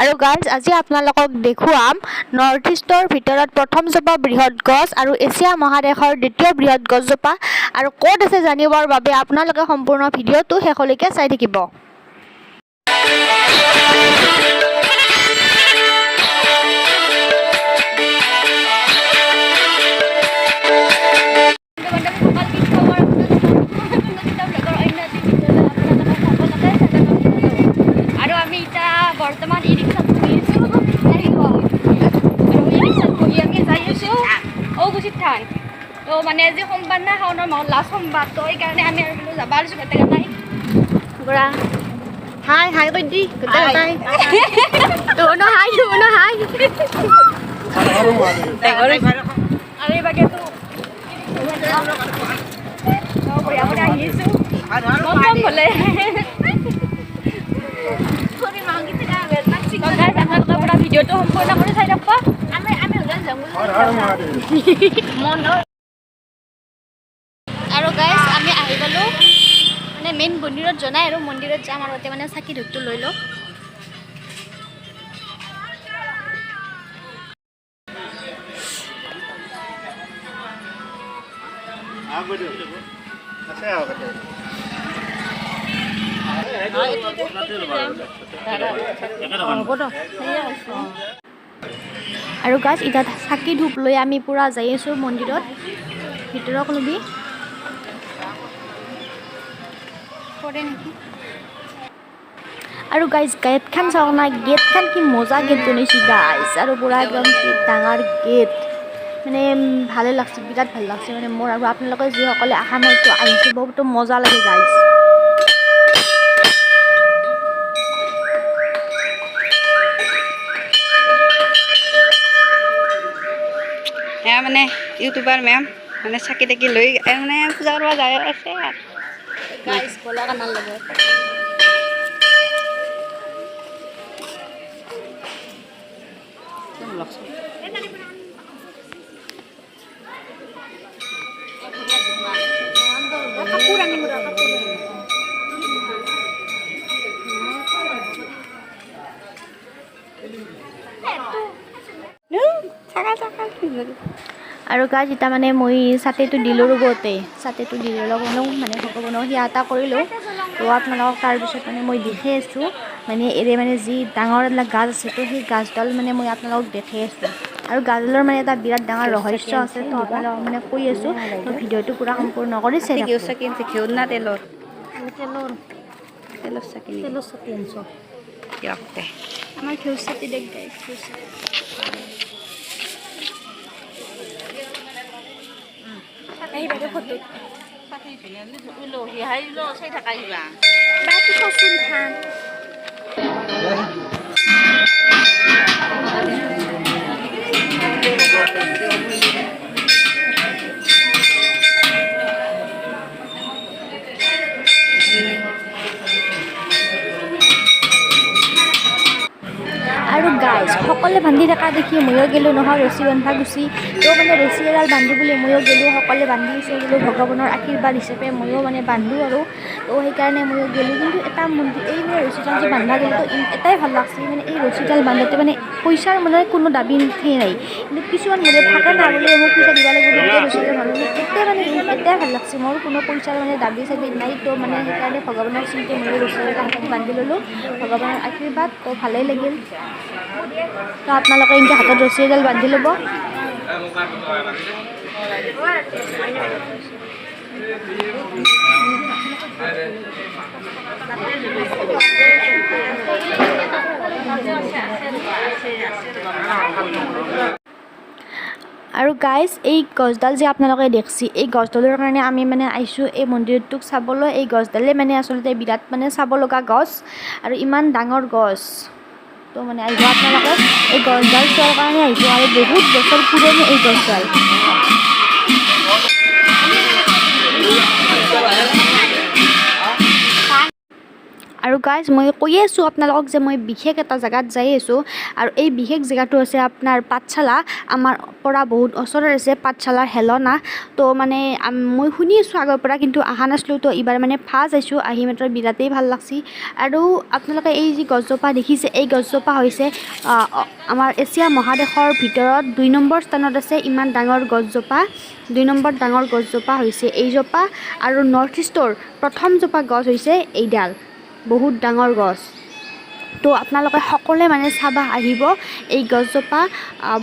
আৰু গাইজ, আজি আপোনালোকক দেখুৱাম নৰ্থ ইষ্টৰ ভিতৰত প্ৰথমজোপা বৃহৎ গছ আৰু এছিয়া মহাদেশৰ দ্বিতীয় বৃহৎ গছজোপা আৰু ক'ত আছে। জানিবৰ বাবে আপোনালোকে সম্পূৰ্ণ ভিডিঅ'টো শেষলৈকে চাই থাকিব। বন্ধু বান্ধৱীসকল, কি খবৰ আপোনালোকৰ? ব্লগৰ অন্য এটি ভিডিঅ'লৈ আপোনালোকক সকলোকে স্বাগতম জনালোঁ। আৰু আমি এতিয়া বৰ্তমান ই ৰিক্সাত বহি আছোঁ। আহিব আৰু ই ৰিক্সাত বহি আমি যাই আছোঁ ঔগুচিত থান। তো মানে আজি সোমবাৰ না, শাওনৰ মাহত লাষ্ট সোমবাৰ। তো সেইকাৰণে আমি আৰু বোলো যাব আছোঁ গোটেইকেইটাই। বুঢ়া, হাই হাই কৈ দি গোটেই। হাই হাই। আৰু এইবাগেতো বঢ়িয়া কৰি আহি আছোঁ মন কম হ'লে। আপোনালোকে পুৰা ভিডিঅ'টো সম্পূৰ্ণ কৰি চাই থাকব। মন আৰু গাইজ, আমি আহি গ'লোঁ মানে মেইন মন্দিৰত জনাই আৰু মন্দিৰত যাম আৰু তাতে মানে চাকি ধূপটো লৈ লওঁ। আৰু গাইজ, এতিয়া চাকি ধূপ লৈ আমি পূৰা যাই আছোঁ মন্দিৰত ভিতৰক লবি কৰে নেকি। আৰু গাইজ, গেটখন চাওক না, গেটখন কি মজা গেট বনাইছে গাইজ। আৰু পূৰা একদম কি ডাঙৰ গেট, মানে ভালে লাগছে, বিৰাট ভাল লাগছে মানে মোৰ। আৰু আপোনালোকে যিসকলে অহা নাই, তো আহিছে, বহুতো মজা লাগে গাইজ। এয়া মানে ইউটিউবাৰ মেম মানে চাকি তাকি লৈ মানে পূজা কৰিব যাই আছে। গাইজ, বলক আমাৰ লগত। কাপোৰ আনিম, কাপোৰ। চাকা চাকা। আৰু গাইজ, এতিয়া মানে মই ছাতিটো দিলোঁ ৰ'বতে, ছাতিটো দিলোঁ লগনো মানে ভগৱানক সেৱা এটা কৰিলোঁ। তো আপোনালোকক তাৰপিছত মানে মই দেখাই আছোঁ, মানে এৰে মানে যি ডাঙৰ এডাল গাছ আছে, তো সেই গাছডাল মানে মই আপোনালোকক দেখাই আছোঁ। আৰু গাছডালৰ মানে এটা বিৰাট ডাঙৰ ৰহস্য আছে, তো আপোনালোকক মানে কৈ আছোঁ। তো ভিডিঅ'টো পূৰা সম্পূৰ্ণ কৰি চাই ঘিউ থাকক। চাকি আনছে, ঘিউৰ না তেলৰ? তেলৰ চাকি নেকি? তেলৰ ছাতি আনছোঁ। দিয়ক দে। আমাৰ ঘিউ ছাতি দেখ গাইজ, ঘিউ ছাতি। আহিবা দে ফটোত। বাকি কচোন খান। আৰু গাইজ, সকলোৱে বান্ধি থকা দেখি ময়ো গ'লোঁ নহয় ৰছী বন্ধা গুচি। তো মানে ৰছী এডাল বান্ধো বুলি ময়ো গ'লোঁ। সকলোৱে বান্ধি আছে বোলো, ভগৱানৰ আশীৰ্বাদ হিচাপে ময়ো মানে বান্ধো আৰু। তো সেইকাৰণে ময়ো গ'লোঁ। কিন্তু এটা মন্দিৰ এই মানে ৰছীডাল যে বান্ধা গ'ল, তো এটাই ভাল লাগছে, মানে এই ৰছীডাল বান্ধোতে মানে পইচাৰ মানে কোনো দাবী সেই নাই। কিন্তু কিছুমান মন্দিৰত থাকে না, বোলে মোক পইচা দিব লাগিব তেতিয়া ৰছীডাল বান্ধো। এতিয়া মানে এটাই ভাল লাগছে মোৰ, কোনো পইচাৰ মানে দাবী চাবি নাই। তো মানে সেইকাৰণে ভগৱানৰ চিন্তে ময়ো ৰছীডাল হাতত বান্ধি ল'লোঁ, ভগৱানৰ আশীৰ্বাদ। তো ভালেই লাগিল। তো আপোনালোকে এনেকৈ হাতত ৰছী এডাল বান্ধি ল'ব। আৰু গাইজ, এই গছডাল যে আপোনালোকে দেখছি, এই গছডালৰ কাৰণে আমি মানে আহিছোঁ এই মন্দিৰটোক চাবলৈ। এই গছডালেই মানে আচলতে বিৰাট মানে চাব লগা গছ আৰু ইমান ডাঙৰ গছ। তো মানে আহিব আপোনালোকে, এই গছডাল চোৱাৰ কাৰণে আহিব। আৰু বহুত বছৰ পুৰণি এই গছডাল। আৰু গাইজ, মই কৈয়ে আছোঁ আপোনালোকক যে মই বিশেষ এটা জেগাত যাই আছোঁ আৰু এই বিশেষ জেগাটো হৈছে আপোনাৰ পাঠশালা। আমাৰ পৰা বহুত ওচৰত আছে পাঠশালাৰ হেলনা। তো মানে মই শুনি আছোঁ আগৰ পৰা, কিন্তু অহা নাছিলোঁ। তো এইবাৰ মানে ফাৰ্ষ্ট আহিছোঁ, আহি মাত্ৰ বিৰাটেই ভাল লাগছি। আৰু আপোনালোকে এই যি গছজোপা দেখিছে, এই গছজোপা হৈছে আমাৰ এছিয়া মহাদেশৰ ভিতৰত 2 নম্বৰ স্থানত আছে। ইমান ডাঙৰ গছজোপা, 2 নম্বৰ ডাঙৰ গছজোপা হৈছে এইজোপা। আৰু নৰ্থ ইষ্টৰ প্ৰথমজোপা গছ হৈছে এইডাল, বহুত ডাঙৰ গছ। তো আপোনালোকে সকলোৱে মানে চাবা আহিব এই গছজোপা।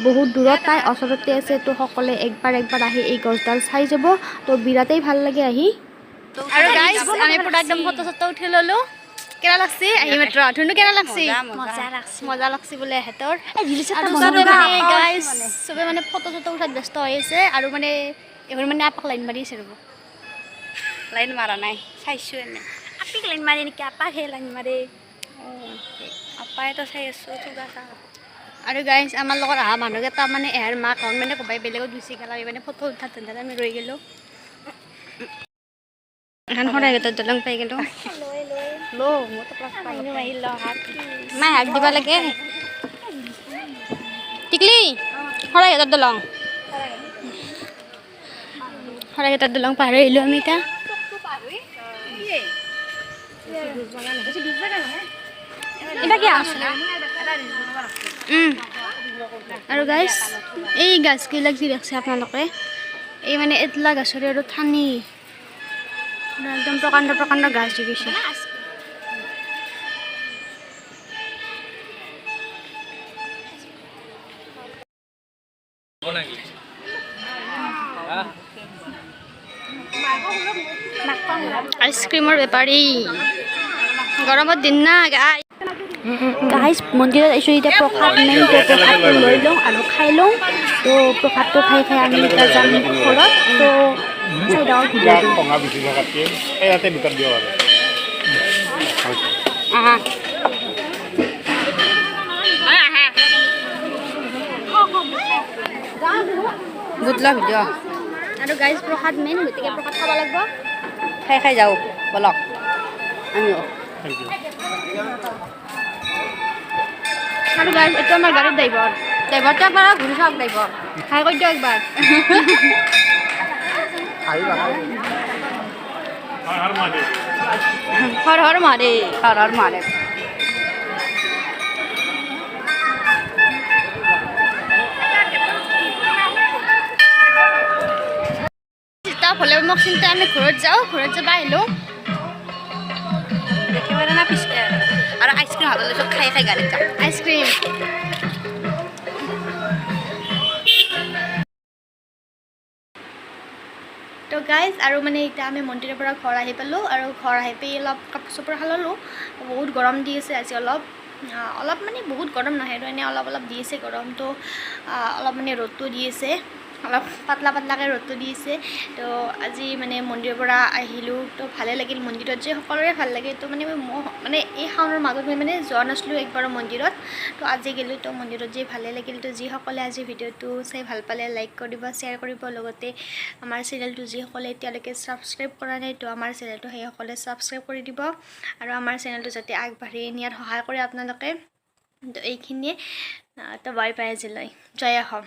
বহুত দূৰত নাই, ওচৰতে আছে। তো সকলোৱে একবাৰ একবাৰ আহি এই গছডাল চাই যাব। তো বিৰাটেই ভাল লাগে আহি। আৰু গাইজ, আমি পুৰা একদম ফটো চটো উঠি ল'লো। কেনে লাগছি আহি মাত্ৰ? ধুনু, কেনে লাগছি? মজা লাগছি। মজা লাগছি বোলে এহেঁতৰ। আৰু চবে মানে গাইজ, চবে মানে ফটো চটো উঠাত ব্যস্ত হৈ আছে আৰু মানে এইবোৰ মানে আপাক লাইন মাৰি আছে। ৰ'ব। লাইন মাৰা নাই, চাইছোঁ এনে। আপিক লাইন মাৰে নেকি? আপাকহে লাইন মাৰে। আপাইতো চাই আছোঁ কিবা এটা। আৰু গাইজ, আমাৰ লগত অহা মানুহকেইটা মানে এহাৰ মাক মানে ক'বাই বেলেগত গুচি গ'ল। আমি মানে ফটো উঠাত ধান্দাত আমি ৰৈ গ'লোঁ। এখন শৰাইঘাটৰ দলং পাই গ'লোঁ। মায়ে হাক দিব লাগে। টিকলি, শৰাইঘাটৰ দলং, শৰাইঘাটৰ দলং পাৰ হৈ আহিলোঁ আমি এতিয়া। এটা কি? আৰু গাইছ, এই গাছবিলাক যি দেখছে আপোনালোকে, এই মানে এটলা গাছৰে আৰু ঠানি পুৰা একদম প্ৰকাণ্ড প্ৰকাণ্ড গাছ হৈ গৈছে। আইচক্ৰীমৰ বেপাৰী, গৰমৰ দিন না গাই। গাইজ, মন্দিৰত আহিছোঁ এতিয়া, প্ৰসাদ মেইন। তো প্ৰসাদটো লৈ লওঁ আৰু খাই লওঁ। তো প্ৰসাদটো খাই খাই আমি এতিয়া যাম ঘৰত। তো চাই থাকক ভিডিঅ'টো। টঙা বেছি থকাতকৈ এই ইয়াতে দুটাত দিব পাৰে। আহা গুটলা ভিডিঅ'। আৰু গাইজ, প্ৰসাদ মেইন, গতিকে প্ৰসাদ খাব লাগিব। খাই খাই যাওঁ বলক আমিও। Thank U. আৰু গাইজ, এইটো আমাৰ গাড়ীৰ ড্ৰাইভাৰ। ড্ৰাইভাৰটো একবাৰ ঘূৰি চাওক। ড্ৰাইভাৰ, হাই কৰি দিয়ক একবাৰ। আহিবা। হৰ মহাদেৱ। হৰ হৰ মহাদেৱ। হৰ হৰ মহাদেৱ। যেতিয়া ভলে মোক চিন্তা, আমি ঘৰত যাওঁ, ঘৰত যাব আহিলোঁ। একেবাৰে না পিছ আৰু আইচক্ৰীম হাতত লৈছোঁ, খাই খাই গাড়ীত যাম। আইচক্ৰীম। তো গাইজ, আৰু মানে এতিয়া আমি মন্দিৰৰ পৰা ঘৰ আহি পালোঁ আৰু ঘৰ আহি পাই অলপ কাপোৰ চাপোৰ সলালোঁ। বহুত গৰম দি আছে আজি। অলপ অলপ মানে বহুত গৰম নহয় আৰু এনেই অলপ অলপ দি আছে গৰমটো। অলপ মানে ৰ'দটো দি আছে, অলপ পাতলা পাতলাকৈ ৰ'দটো দি আছে। তো আজি মানে মন্দিৰৰ পৰা আহিলোঁ, তো ভালে লাগিল। মন্দিৰত যে সকলোৰে ভাল লাগে। তো মানে মই মানে এই শাওনৰ মাজত মই মানে যোৱা নাছিলোঁ একবাৰো মন্দিৰত। তো আজি গ'লোঁ, তো মন্দিৰত যে ভালে লাগিল। তো যিসকলে আজি ভিডিঅ'টো চাই ভাল পালে, লাইক কৰিব, শ্বেয়াৰ কৰিব। লগতে আমাৰ চেনেলটো যিসকলে এতিয়ালৈকে ছাবস্ক্ৰাইব কৰা নাই, তো আমাৰ চেনেলটো সেইসকলে ছাবস্ক্ৰাইব কৰি দিব আৰু আমাৰ চেনেলটো যাতে আগবাঢ়ি নিয়াত সহায় কৰে আপোনালোকে। তো এইখিনিয়ে। তো বাই বাই আজিলৈ। জয় অসম।